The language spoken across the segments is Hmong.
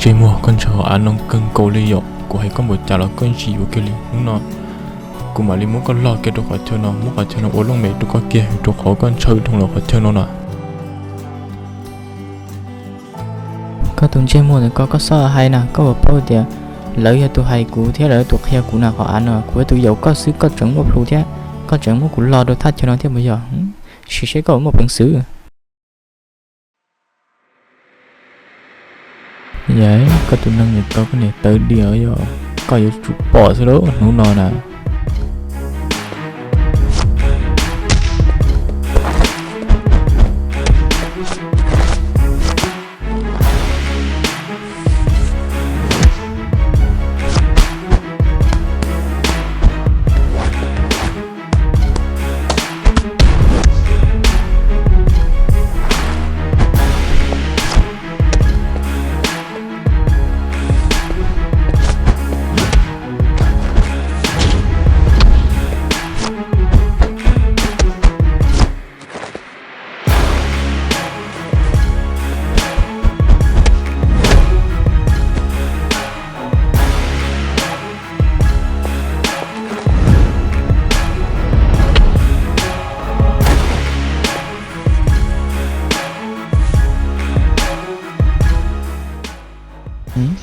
Ntsej muag, koj ntshaw qhov av no kawg nkaus li yom, kuv hais koj npaum cas los koj tsis yuav kiag li. Hnub no kuv mam li muab koj log kiag rau qhov chaw no, muab qhov chaw no ua looj mem rau koj kiag, rau qhov koj ntshaw dhau los qhov chaw no na. Koj tus ntsej muag ntawm koj, koj txhob hais na, koj puas paub tias lawv yog tus hais kuv thiab lawv yog tus qhia kuv na, qhov av no kuv yog tus yaum koj xwb koj tseem muaj plhus thiab, koj tseem muab kuv log rau thaj chaw no thiab puas yog? Sim seb koj puas muaj peev xwm. Yog koj tus neeg ntawm koj, koj niam tawv diam yog koj yuav tsum pom xwb lauj hnub no na.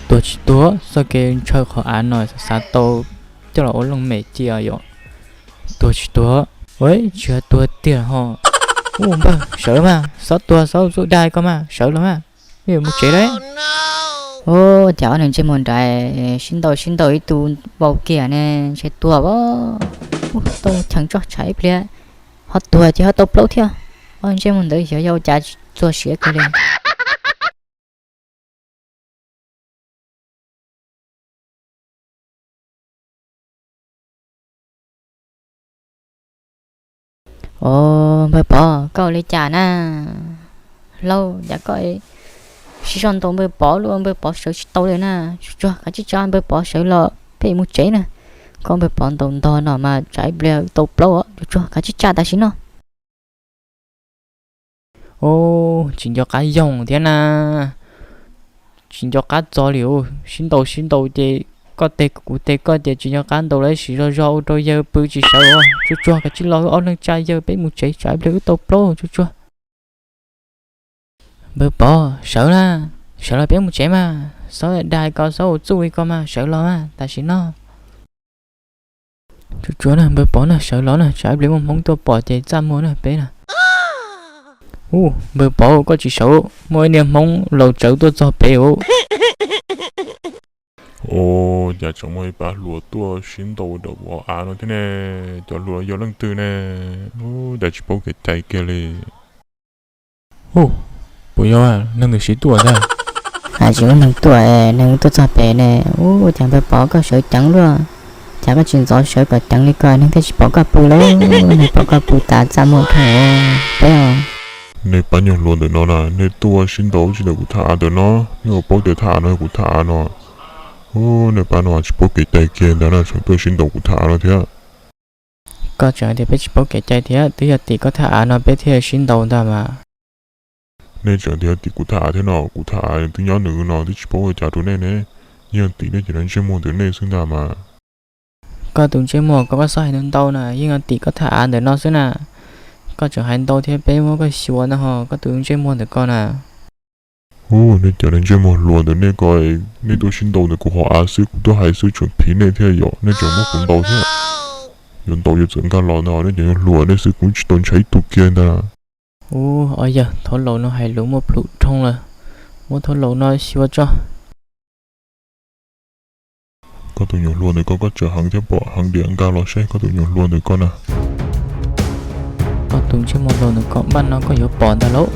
Tuag tsis tuag, txoj kev ntshaw qhov av no xav tau coj los ua looj mem cia yom. Tuag tsis tuag? Ua tsis tuag tiag ho. Ua npawg, sawv los mas, txhob tuag, txhob txuj dag ko mas, sawv los mas, yuav mus tsev lawm. Ua cas ob neeg ntsej muag nraim sib ntaus sib ntaus ib tug vau kiag ne, ntshe tuag a. Ua tau cheem tso, tshaib ib pliag ho tuag ces ho tau plaub thiab. Ob neeg ntsej muag ntawd xyov yog ua cas txuag siav kiag li. Os, npawg Pov, koj ua li cas na? Hlob, cas koj sib zog ntaus npawg Pov luaj, npawg Pov sawv tsis tau li na. Tsuag tsuag, kav tsij tsa npawg Pov sawv los peb mus tsev na. Koj npawg Pov ntaus ntog no mas tsam ib pliag tau plaub os. Tsuag tsuag, kav tsij tsa tam sim no. Ub, tsis nco qab yoog thiab na. Tsis nco qab txog li, sib ntaus sib ntaus ces koj teg kuv teg koj ces tsis nco qab ntaus lawm, siv zog zog ua rau yawg pw tsis sawv. Tsuag tsuag, kav tsij los, wb ob leeg tsa yawg peb mus tsev, tsam ib pliag wb tau plaub. Tsuag tsuag. Npawg Pov, sawv na, sawv los peb mus tsev mas, txhob dag ko, txhob ua txuj li ko mas, sawv los mas tam sim no. Tsuag tsuag na, npawg Pov na, sawv los na, tsam ib pliag muaj hmoob tuaj pom ces txaj muag na peb na. Ub, npawg Pov, koj tsis sawv, muaj ib niag hmoob laus tsawv tuaj txog pem os. Ub, cas tseem muaj ib pab hluas tuaj sib ntaus rau kuv hauv av no thiab ne? Cov hluas yog leej twg ne? Ub, cas tsis paub kev cai kiag li. Ub, puas yog neeg twg sib tuaj ntag? Hais tsis muaj neeg tuaj, neeg tuaj txog pem ne. Ub, cas npawg Pov koj sawv ceev luaj, cas koj tsis ntxov sawv kom ceev li ko, neeg thiaj tsis pom koj pw lauj, neeg pom koj pw tas txaj muag dhau peb os. Nej pab nyuag hluas ntawm no na, nej tuaj sib ntaus tsis ntawm kuv thaj av ntawm no, nej puas paub tias thaj av no yog kuv thaj av no? Ub, nej pab no tsis paub kev cai kiag ntag na, tseem tuaj sib ntaus kuv thaj av no thiab. Koj tseem hais tias peb tsis paub kev cai thiab, twb yog tim koj thaj av no peb thiaj sib ntaus ntag mas. Nej tseem tias tim kuv thaj av thiab no, kuv thaj av twb nyob nws no, twb tsis paub ua cas rau nej ne. Yeej tim nej cov ntsej muag ntawm nej xwb ntag mas. Koj tus ntsej muag ko, koj txhob hais ntau ntau na, yeej tim koj thaj av ntawm no xwb na. Koj tseem hais ntau thiab, peb muab koj xyuas ntag ho, koj tus ntsej muag ntawm ko na. Ub, nej cov ntsej muag hluas ntawm nej ko, nej tuaj sib ntaus ntawm kuv hauv av xwb, kuv tuaj hais xwb tseem phiv nej thiab yom, nej tseem muab kuv ntaus thiab. Yuav ntaus yuav txawm nkag los ntag, nej cov nyuag hluas nej xwb kuv tsis tau ntshai ib tug kiag ntag. Ub, o yawg, thaub laus no hais lus muaj plhus dhau lawm, muab thaub laus no xyuas tso. Koj tus nyuam hluas ntawm ko, koj tsawm heev thiab pom heev diam, nkag los seb koj tus nyuam hluas ntawm ko na. Koj tus ntsej muag hluas ntawm ko, npaj no koj yuav pom ntag lauj.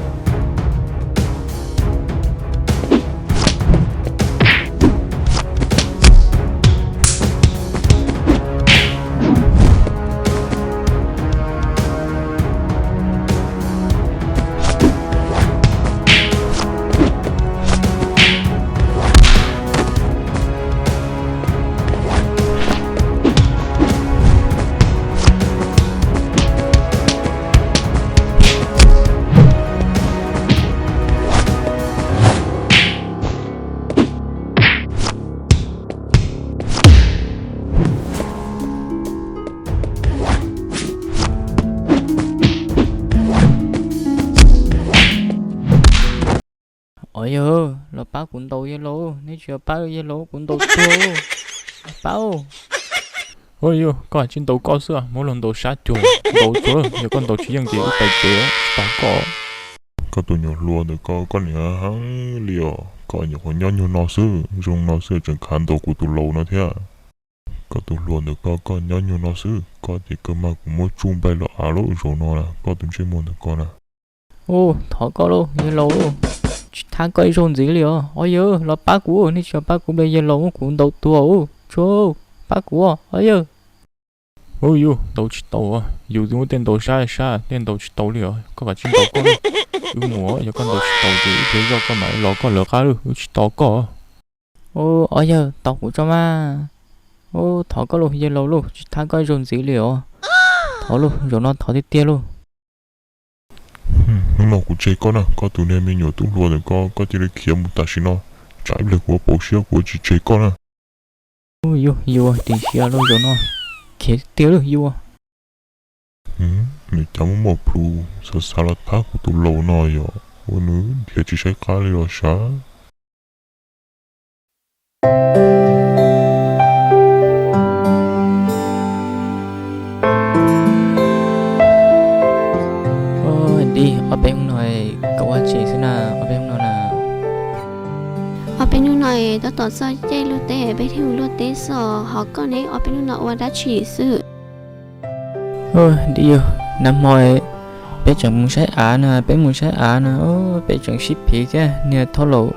Yawg, los pab kuv ntaus yawg laus, nej tsis yog pab yawg laus, kuv ntaus tuag. Pab. Ua yog koj tsis ntaus koj xwb, muab los ntaus sab cuag ntaus tuag, yog koj ntaus tsis yeej ces wb pais tsev, tsis tau koj. Koj tus nyuam hluas ntawm koj, koj niag heev li os, koj nyuam qhuav nyob nyuag no xwb, zoo no xwb tseem khav ntaus kuv tus laus no thiab. Koj tus hluas ntawm koj, koj nyob nyuag no xwb, koj ces kawg mas kuv muab tsuj npaig los av lauj zaum no na, koj tus ntsej muag ntawm koj na. Ub, thov koj lauj yawg laus lauj, tsis thab koj ib zaug ntxiv li os. Ob yawg los pab kuv, nej tsis yog pab kuv, yawg laus muab kuv ntaus tuag. Ub, tsuag, pab kuv os ob yawg. Ub, yus ntaus tsis tau, yus twb muab tej ntaus sab sab, tej ntaus tsis tau li os, koj kav tsij ntaus koj lauj. Wb mus, yog koj ntaus tsis tau ces ib pliag zoj koj mam los koj lawv qab lauj, wb tsis tos koj. Ub, ob yawg tos kuv tso mas. Ub, thov koj lauj yawg laus lauj, tsis thab koj ib zaug ntxiv li os. Thov lauj, zaum no thov tiag tiag lauj. Hnub no kuv tseg koj na, koj tus niag me nyuam tub hluas ntawm koj, koj cia li khiav mus tam sim no, tsam ib pliag kuv ua pauv siab kuv tsis tseg koj na. Ub, yus, yus ris siab lauj zaum no, khiav tiag lauj yus. Nws cas muaj muaj plhus xav xav los thab kuv tus laus no yom, ua nws nrhiav tsis saib qab li los sav. Ua li ob peb hnub no koj ua tsi xwb na, ob peb hnub no na? Ob peb hnub no tab tom txog caij luaj teb peb thiaj mus luaj teb xwb, ho koj ne ob peb hnub no ua dab tsi xwb? Ua li yus, nag hmo peb tseem mus saib av na, peb mus saib av na, peb tseem sib phiv thiab niag thaub laus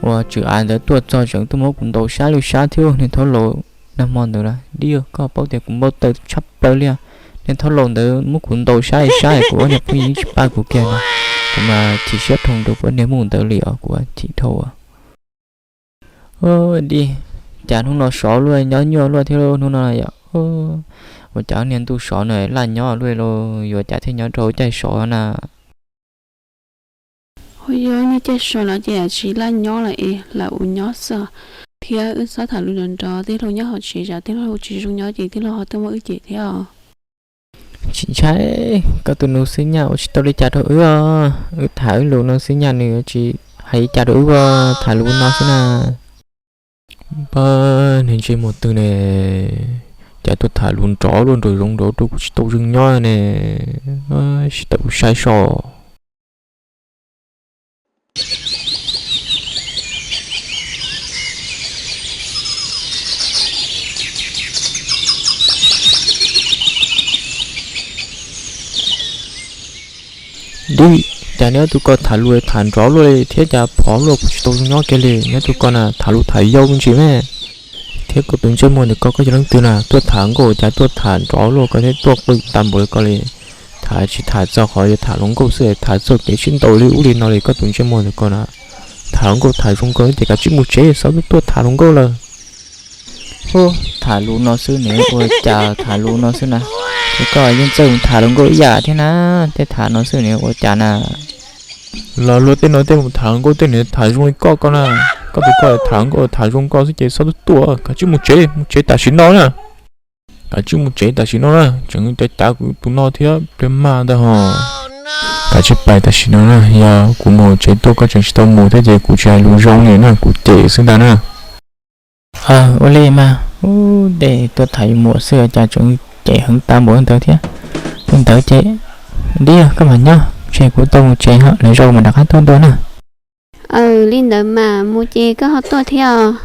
uas tswm av ntawd tuaj txog tseem tuaj muab kuv ntaus sab lub sab thiab niag thaub laus. Nag hmo ntawd li yus, koj paub tias kuv npau taws tshaj plaws li. Niag thaub laus ntawd muab kuv ntaus sab sab, kuv ob niag phooj ywg tsis pab kuv kiag no, kuv mas chim siab dhau rau kuv ob niag mus ntawd li os, kuv chim dhau. Ua li, cas hnub no sov luaj nyob nyuaj luaj thiab hnub no yom? Ua cas niag ntuj sov no laj nyob luaj lauj, yuav cas thiaj nyob rau caij sov na? Ua yog niag caij sov no ces tsis laj nyob lawm es lam ua nyob xwb, thiab wb txhob tham lus nrov nrov, tij laug nyob hauv tsev tsam tij laug tsis zoo nyob ces tij laug ho tuaj muab wb cem thiab. Tsis ntshai, koj tus nus xwb nyaj ua tsis tau li cas rau wb os. Wb tham wb lus no xwb nyaj nws tsis hais li cas rau wb os, tham lus no xwb na. Pab niag ntsej muag twg ne, cas tuaj tham lus nrov luaj nraum zoov nraud rau kuv tsis tau zoo nyob ne, tsis tau kuv saib soj. Dib, cas neb ob tug ko tham lus tham nrov luaj li thiab cas phov luaj kuv tsis tau zoo nyob kiag li. Neb ob tug ko na tham lus tham yau me ntsis me. Thiab koj tus ntsej muag ntawm ko, koj yog leej twg na? Tuaj tham nkauj cas tuaj tham nrov luaj ko thiab tuaj qw tag npaum li ko li. Tham tsis tham txog qhov yuav tham hluas nkauj xwb, tham txog kev sib ntaus li ub li no li. Koj tus ntsej muag ntawm ko na, tham hluas nkauj tham zoo ko ces kav tsij mus tsev, txhob tuaj tham hluas nkauj lawm. Hu, tham lus no xwb nws ua cas, tham lus no xwb na. Ces koj yeej txawj mus tham hluas nkauj ib yam thiab na, tej tham no xwb nws ua cas na. Los luag tej no tej mus tham hluas nkauj tej nws tham zoo li koj ko na. Koj tus ko tham hluas nkauj tham zoo ko xwb ces txhob tuaj tuaj, kav tsij mus tsev, mus tsev tam sim no na. Kav tsij mus tsev tam sim no na, tseem cav cav kuv tus no thiab pliag mag ntag hos. Kav tsij pais tam sim no na, yog kuv mus tsev tuaj koj tseem tsis tau mus thiab ces kuv tsis hais lus zoo li na, kuv cem xwb ntag na. Ua li mas, ub, tej tuaj tham yus muam xwb cas tseem cem heev tag npaum ntawd thiab. Li ntawd ces, dib, koj mam nyob, ntshe kuv tau mus tsev ho lwm zaus mam rov qab tuaj dua na. Aw, li ntawd mas mus ces koj ho tuaj thiab os.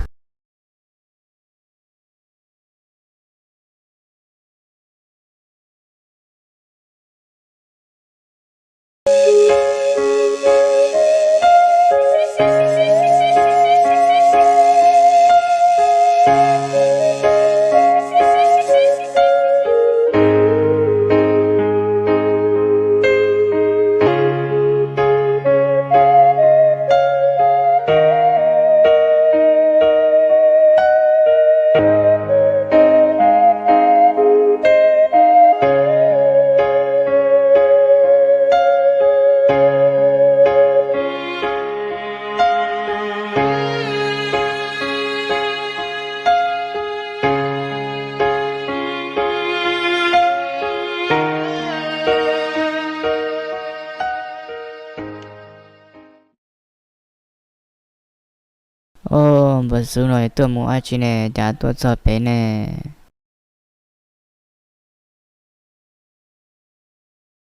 Npawg Xub no tuaj mus dab tsi ne, cas tuaj txog pem ne?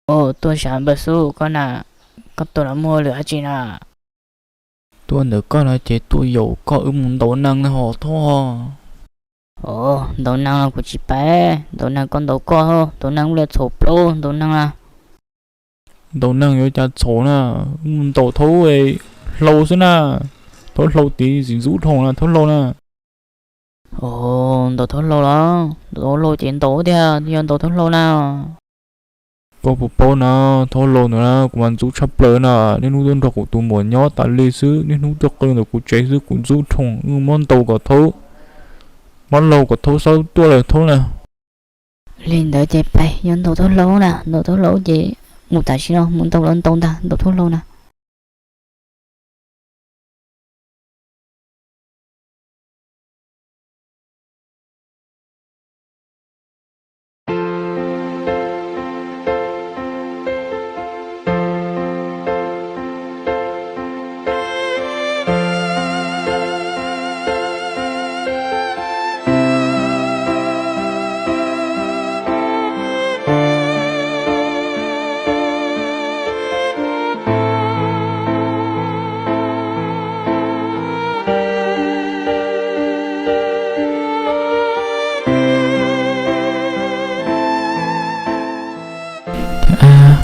Ua, tuaj saib Npawg Xub koj na, koj tuaj los muaj lwm dab tsi na? Tuaj ntawm koj no ces tuaj yaum koj wb mus ntaus neeg na ho Thaub ho. Ua, ntaus neeg los kuv tsis pab, ntaus neeg koj ntaus koj, ntaus neeg ua li txhaum plaub ntaus neeg na. Ntaus neeg yuav cas txhaum na, wb mus ntaus Thaub hlau xwb na. Thaub hlau tiv txiv ntxub dhau na, Thaub hlau na. Ua, ntaus Thaub hlau los? Ntaus Thaub hlau ces ntaus tiag, yog ntaus Thaub hlau na. Koj puas paub na, Thaub hlau ntawd na kuv mas ntxub tshaj plaws na. Niaj hnub tuaj nrog kuv tus muam nyob tas li xwb, niaj hnub tuaj qw ntawm kuv tsev xwb, kuv ntxub dhau, wb muab ntaus kom Thaub, muab hlau kom Thaub xav tuaj lawm Thaub na. Li ntawd ces pais, yog ntaus Thaub hlau na, ntaus Thaub hlau ces mus tam sim no, mus ntaus los ntaus ntag, ntaus Thaub hlau na.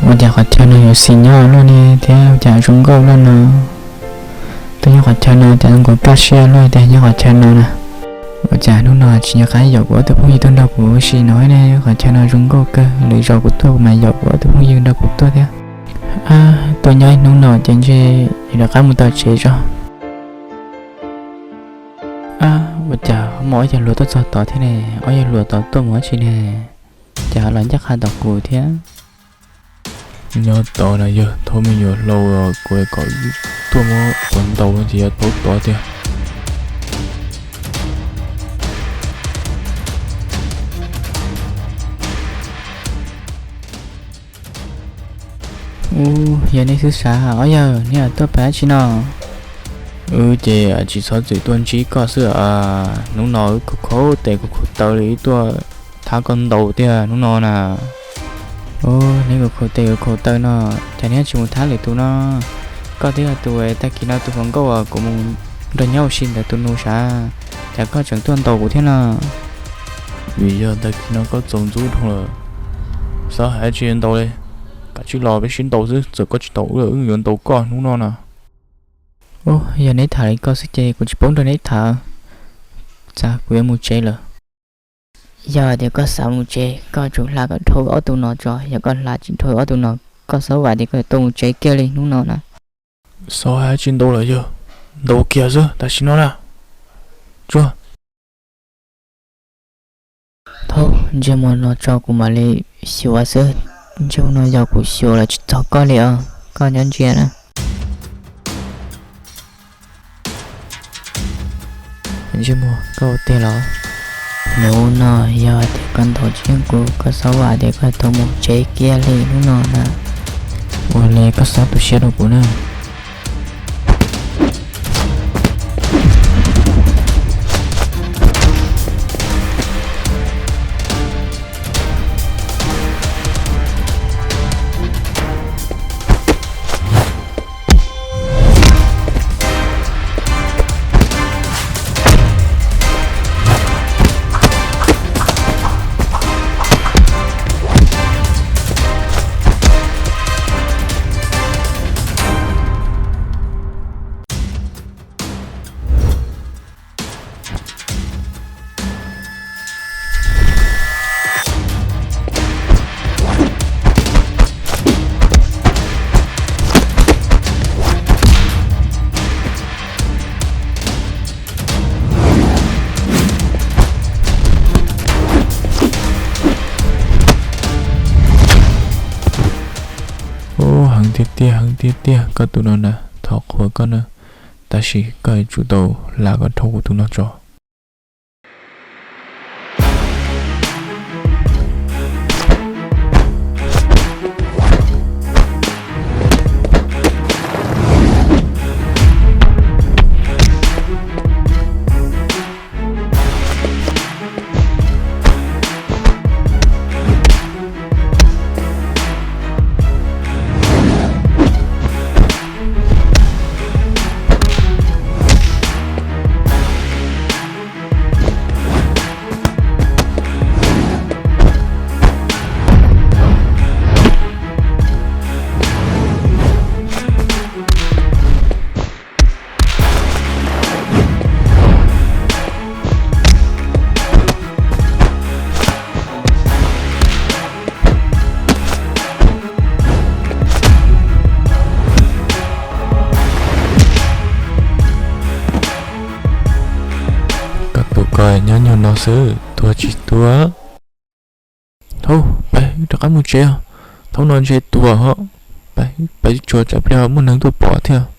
Ua cas qhov chaw no yuav xis nyob luaj ne thiab ua cas zoo nkauj luaj no? Twb nyob qhov chaw no cas zoo nkauj kaj siab luaj tiag nyob qhov chaw no na. Ua cas hnub no tsis nco qab yaum kuv ob tug phooj ywg tuaj nrog kuv ua si no ne? Qhov chaw no zoo nkauj kawg, lwm zaus kuv tuaj kuv mam yaum kuv ob tug phooj ywg nrog kuv tuaj thiab. Tuaj nyob ib hnub no ces ntshe yuav rov qab mus tom tsev tso. Ua cas muaj ob yawg hluas tuaj txog tod thiab ne? Ob yawg hluas tod tuaj mus dab tsi ne? Cas ho los ncaj qha tom kuv thiab? Nyob tod na yawg, Thaub me nyuam hlau, kuv kom tuaj muab kuv ntaus ces yog Thaub tod tiag. Ub, yog neb xwb sav, ob yawg neb tuaj pab dab tsi no? Wb ces tsis txhob txwm tuaj ntsib koj xwb. Hnub no wb khaus khaus tes khaus khaus taw li wb tuaj thab koj ntaus tiag hnub no na. Ub, neb khaus khaus tes khaus khaus taw no, cas neb tsis mus thab lwm tus no? Koj twb yog tus tag kis no tus hluas nkauj uas kuv mus nrog nyob ua si ntawd tus nus sav, cas koj tseem tuaj ntaus kuv thiab no? Vim yog tag kis no koj txaus ntxub dhau lawm, xav hais tsis ntaus li, kav tsij los peb sib ntaus xwb, txawm koj tsis ntaus wb los wb yuav ntaus koj hnub no na. Ub, yog neb tham li ko xwb ces kuv tsis paub nrog neb tham, txawm kuv yuav mus tsev lawm. Yog tias koj xav mus tsev, koj tsum hla kom dhau ob tug no tso, yog koj hla tsis dhau ob tug no, koj xob vam tias koj yuav tau mus tsev kiag li hnub no na. Xav hais tsis ntaus lawm yog ntaus kiag xwb tam sim no na. Tsuag. Thaub, ntsej muag no tso kuv mam li xyuas xwb, ntsej muag no yog kuv xyuas los tsis txog koj li os, koj nyob ntsia na. Ntsej muag, koj ua tiag los? Hnub no yog tias koj ntaus tsis yeej kuv, koj xob vam tias koj tau mus tsev kiag li hnub no na. Ua li koj xob tu siab rau kuv na. Ub, heev tiag tiag, heev tiag tiag koj tus no na, thov qhuas koj na, tab sis koj yuav tsum tau hla kom dhau kuv tus no tso. Nyuag no xwb tuag tsis tuag. Thaum peb rov qab mus tsev os. Thaum no ntshe tuag ho. Peb tsuas tsam pliag muaj neeg tuaj pom thiab.